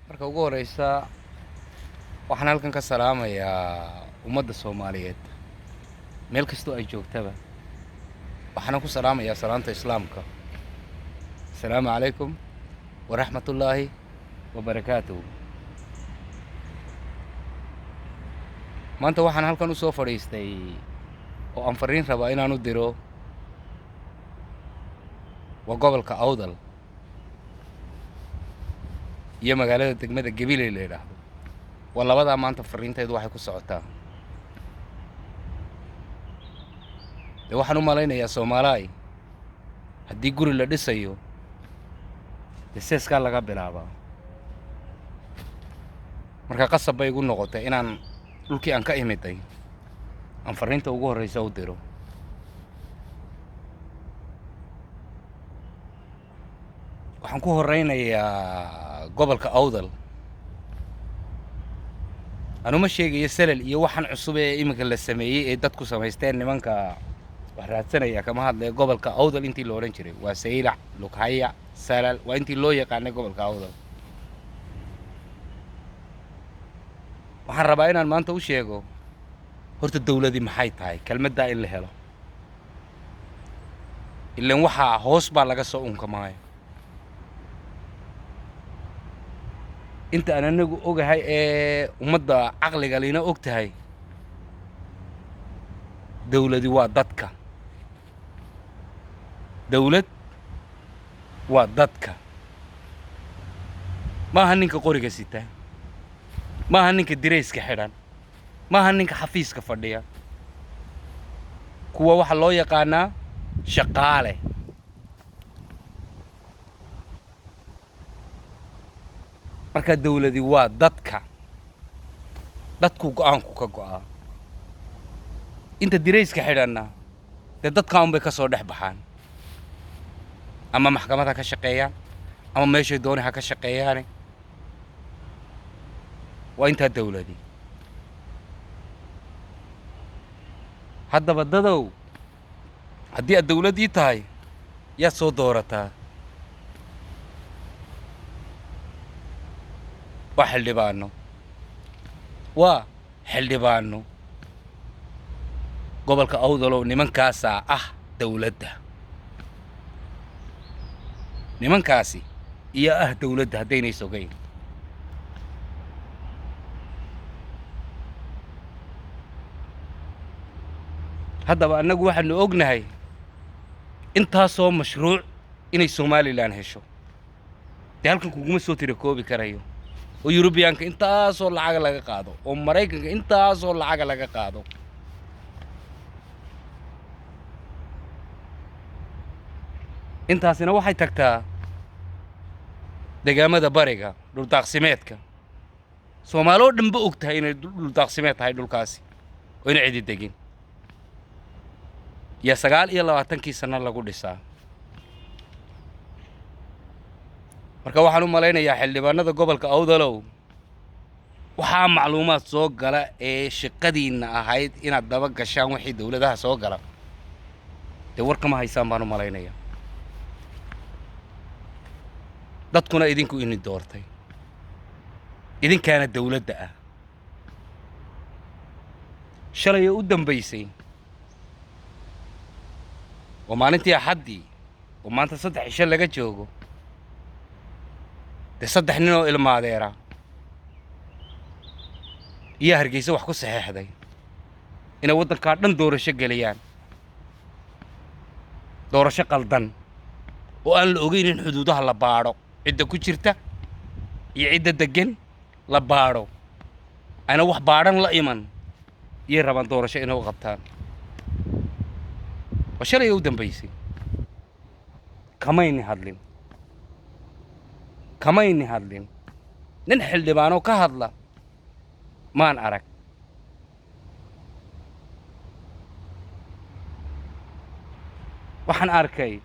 Marka ugu horeysa waxaan halkan ka salaamayaa ummadda Soomaaliyeed meel kastoo ay joogtaba. Waxaana ku salaamayaa salaanta Islaamka: asalaamu calaykum waraxmatullaahi wabarakaatuhu. Maanta waxaan halkan u soo fadhiistay oo aan fariin rabaa inaan u diro waa gobolka Awdal iyo magaalada degmada Gabiley la yidhaahdo. Waa labadaa maanta fariintaydu waxay ku socotaa. Dee waxaan u malaynayaa, Soomaalaay, haddii guri la dhisayo, dee seeskaa laga bilaabaa. Marka qasab bay igu noqotay inaan dhulkii aan ka imiday aan fariinta ugu horreysa u diro. Waxaan ku horeynayaa gobolka Awdal. Anuma sheegayo Salal iyo waxaan cusub ee iminka la sameeyey ee dadku samaysteen, nimanka wax raadsanaya kama hadlaya. Gobolka Awdal intii la odhan jiray waa Saylac, Lughaya, Salal, waa intii loo yaqaanay gobolka Awdal. Waxaan rabaa inaan maanta u sheego horta dawladii maxay tahay, kelmaddaa in la helo, ilan waxaa hoos baa laga soo unkamaayo. Inta aan anagu ogahay ee ummadda caqliga lina og tahay, dawladi waa dadka. Dawlad waa dadka, maaha ninka qoriga sita, maaha ninka dirayska xidhan, maaha ninka xafiiska fadhiya. Kuwa waxaa loo yaqaanaa shaqaale. Marka dawladi waa dadka, dadku go'aanku ka go'aa. Inta dirayska xidhanna dee dadka unbay ka soo dhex baxaan, ama maxkamad ha ka shaqeeyaan ama meeshay dooni ha ka shaqeeyaane, waa intaa dawladi. Haddaba dadow, haddii aad dawladdii tahay, yaad soo doorataa? Waa xildhibaano, waa xildhibaano. Gobolka Awdalow, nimankaasaa ah dawladda, nimankaasi iyo ah dawladda haddaynay sogayn. Haddaba annagu waxaanu ognahay intaasoo mashruuc inay Somalilan hesho. Dee halkan kuguma soo tira koobi karayo, oo Yurubiyaanka intaasoo lacaga laga qaado, oo Maraykanka intaasoo lacaga laga qaado. Intaasina waxay tagtaa degaamada bariga, dhuldaaqsimeedka. Soomaali oo dhanba og tahay inay dhuldaaqsimeed tahay dhulkaasi oo ina cidi degin. Iyo 29-kii sano lagu dhisaa. Marka waxaan u malaynayaa, xildhibaanada gobolka Awdalow, waxaa macluumaad soo gala ee shaqadiinna ahayd inaad daba gashaan wixii dawladaha soo gala, dee war kama haysaan baan u malaynayaa. Dadkuna idinku ini doortay, idinkaana dawladda ah. Shalay oo u dambaysay oo maalintii Axaddii, oo maanta 3 cisho laga joogo, dee saddex nin oo ilmaadeera iyo Hargeysa wax ku saxeexday inay waddankaa dhan doorasho geliyaan, doorasho qaldan oo aan la ogeyn in xuduudaha la baadho, cidda ku jirta iyo cidda deggan la baadho, ayna wax baadhan la iman, iyay rabaan doorasho inay u qabtaan. Waa shalay u dambaysay. Kamayni hadlin, kamayni hadlin. Nin xildhibaanoo ka hadla maan arag. Waxaan arkay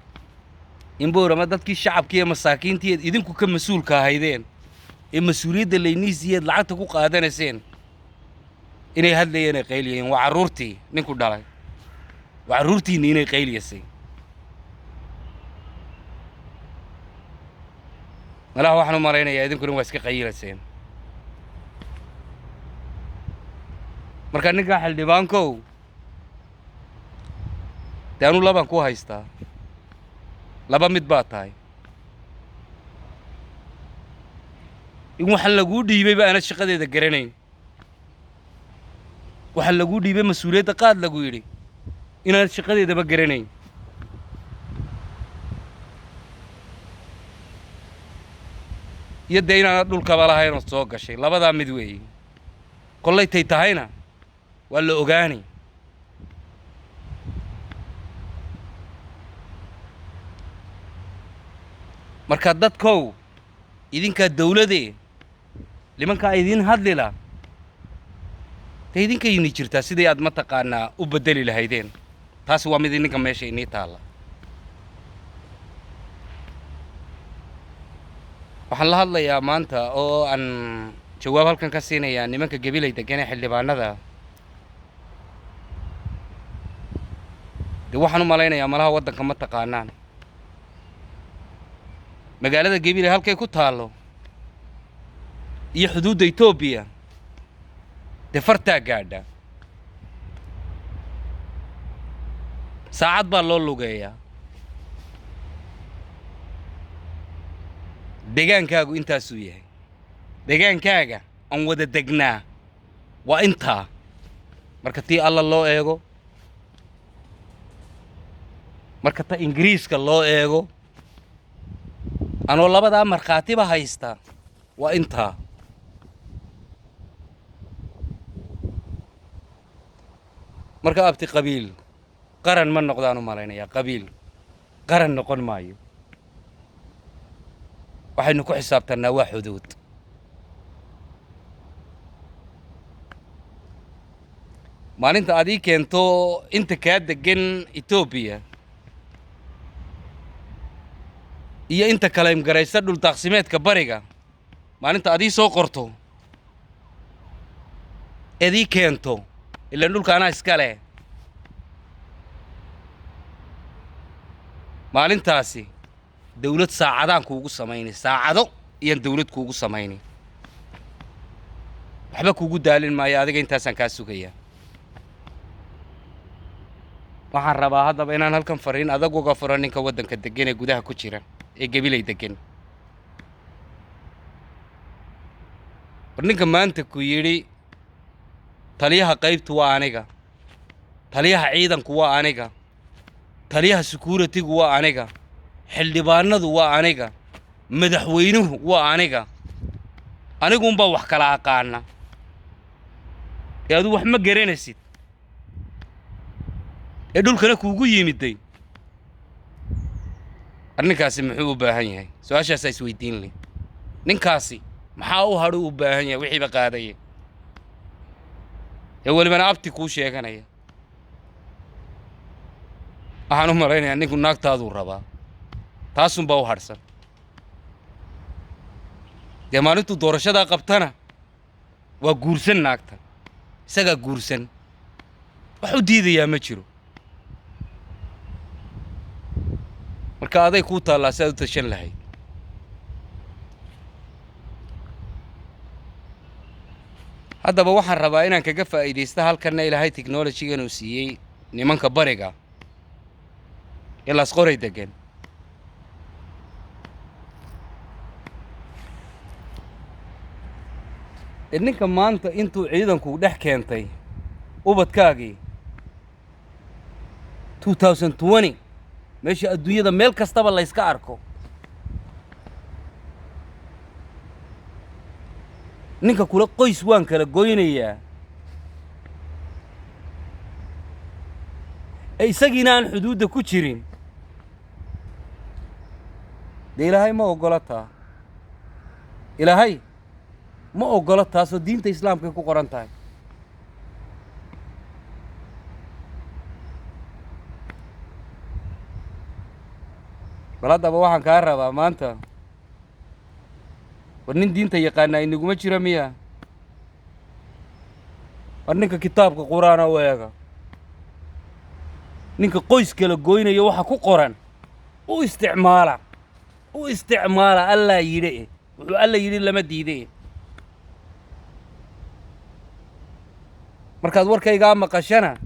in Boorama dadkii shacabkii iyo masaakiintii eed idinku ka mas-uulka ahaydeen ee mas-uuliyadda layniisiyeed lacagta ku qaadanayseen inay hadlayeen ay qayliyeen. Waa carruurtii ninku dhalay, waa carruurtiinni inay qayliyasay. Malaha waxaan u malaynayaa idinkuna waa iska qayilaseen. Marka ninkaa xildhibaankow, dee anuu labaan ku haystaa, laba mid baa tahay: in waxaan laguu dhiibayba aanad shaqadeeda garanayn, waxaa laguu dhiibay mas-uuliyadda qaad lagu yidhi inaanad shaqadeedaba garanayn, iyo dee inaanad dhulkaba lahayn ood soo gashay. Labadaa mid weeye. Kollaytay tahayna waa la ogaanay. Marka dadkow, idinkaa dawladee, nimankaa idiin hadlila, dee idinkayni jirtaa sidii aad mataqaanaa u beddeli lahaydeen. Taasi waa mid idinka meesha inii taalla. Waxaan la hadlayaa maanta oo aan jawaab halkan ka siinayaa nimanka Gabiley degan ee xildhibaanada. Dee waxaan u malaynayaa malaha waddanka ma taqaanaan. Magaalada Gabiley halkay ku taallo iyo xuduudda Etoobiya dee fartaa gaadha, saacad baa loo lugeeyaa. Degaankaagu intaasuu yahay, degaankaaga aan wada degnaa waa intaa. Marka tii Alla loo eego, marka ta Ingiriiska loo eego, anoo labadaa markhaatiba haysta, waa intaa. Marka abti, qabiil qaran ma noqdaan u malaynayaa, qabiil qaran noqon maayo. Waxaynu ku xisaabtannaa waa xuduud. Maalinta aad ii keento inta kaa degan Etoobiya iyo inta kalaymgaraysa dhul daaqsimeedka bariga, maalinta aad ii soo qorto eed ii keento, ilaan dhulka anaa iska leh, maalintaasi dawlad saacadaan kuugu samaynay, saacado iyaan dawlad kuugu samaynay, waxba kuugu daalin maayo adiga, intaasaan kaa sugayaa. Waxaan rabaa haddaba inaan halkan fariin adag uga furo ninka waddanka degan ee gudaha ku jira ee Gabiley degan. War ninka maanta ku yidhi taliyaha qaybtu waa aniga, taliyaha ciidanku waa aniga, taliyaha security-gu waa aniga, xildhibaanadu waa aniga, madaxweynuhu waa aniga, aniguunbaa wax kala aqaana ee adu wax ma garanaysid, ee dhulkana kuugu yimiday, arrinkaasi muxuu u baahan yahay? Su-aashaasaa isweydiin leh. Ninkaasi maxaa u hadhu u baahan yahay? Wixiiba qaadaya ee welibana abti kuu sheeganaya. Waxaan u malaynayaa ninku naagtaaduu rabaa, taasunbaa u hadhsan. Dee maalintuu doorashadaa qabtana waa guursan naagta, isagaa guursan, wax u diidayaa ma jiro. Marka aday kuu taallaa si aad u tashan lahayd. Haddaba waxaan rabaa inaan kaga faa'iidaysto halkanna Ilaahay technology-gan uu siiyey nimanka bariga ee Laasqoray degan. Ee ninka maanta intuu ciidanku dhex keentay ubadkaagii 2020, meesha adduunyada meel kastaba layska arko, ninka kula qoys waan kala goynayaa ee isagiina aan xuduudda ku jirin, dee Ilaahay ma oggola taa, Ilaahay ma oggola taasoo diinta Islaamkay ku qoran tahay. Bal haddaba waxaan kaa rabaa maanta, war nin diinta yaqaanaa inaguma jiro miya? War ninka kitaabka Qur-aana u eega, ninka qoys kala goynaya waxa ku qoran u isticmaala. U isticmaala. Allaa yidhi eh, wuxuu Alla yidhi lama diide eh. Markaad warkaygaa maqashana,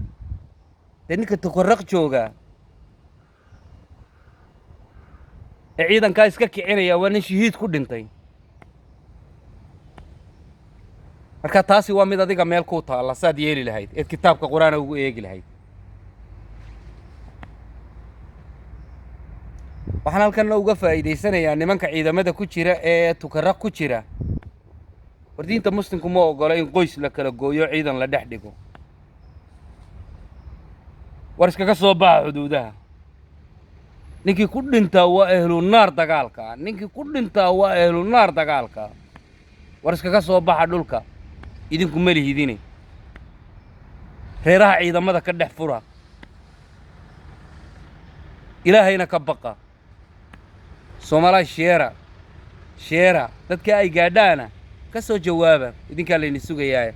dee ninka Tukaraq joogaa ee ciidankaa iska kicinaya waa nin shahiid ku dhintay. Marka taasi waa mid adiga meel kuu taalla, saad yeeli lahayd eed kitaabka Qur-aana ugu eegi lahayd. Waxaan halkanna uga faa'iidaysanayaa nimanka ciidamada ku jira ee Tukaraq ku jira. War, diinta muslimku ma ogola in qoys la kala gooyo, ciidan la dhex dhigo. War, iskaga soo baxa xuduudaha. Ninkii ku dhintaa waa ehlu naar dagaalka. Ninkii ku dhintaa waa ehlu naar dagaalka. War, iskaga soo baxa dhulka, idinku ma lihidine. Reeraha ciidamada ka dhex fura, Ilaahayna ka baqa. Soomaalaa, sheera sheera, dadka ay gaadhaana ka soo jawaaba. Idinkaa layni sugayaaye.